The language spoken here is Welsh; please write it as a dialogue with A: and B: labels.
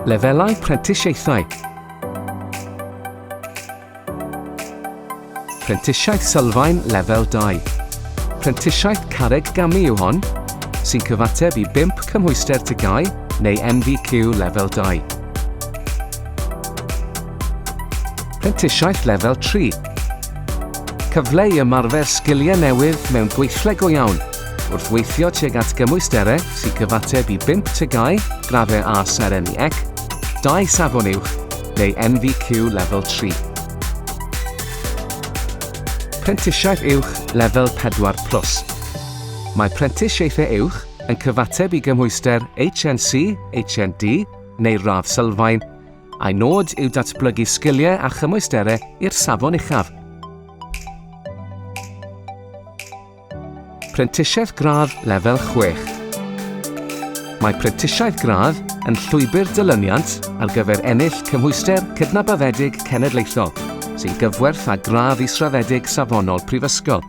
A: Lefelau prentisiaethau. Prentisiaeth sylfaen lefel 2. Prentisiaeth carreg gamu yw hon, sy'n cyfateb i bump cymhwyster TGAU neu NVQ lefel 2. Prentisiaeth lefel 3. Cyfle i ymarfer sgiliau newydd mewn gweithle go iawn, wrth weithio tuag at gymwysterau sy'n cyfateb i bump TGAU, graddau A Seren i ec, 2 Safon Uwch neu NVQ Lefel 3. Prentisiaeth Uwch Lefel 4 Plus. Mae prentisiaethau uwch yn cyfateb i gymhwyster HNC, HND neu radd sylfaen, a'i nod yw datblygu sgiliau a chymwysterau i'r safon uchaf. Prentisiaeth Gradd Lefel 6. Mae prentisiaeth gradd yn llwybr dilyniant ar gyfer ennill cymhwyster cydnabyddedig cenedlaethol sy'n gyfwerth â gradd israddedig safonol prifysgol.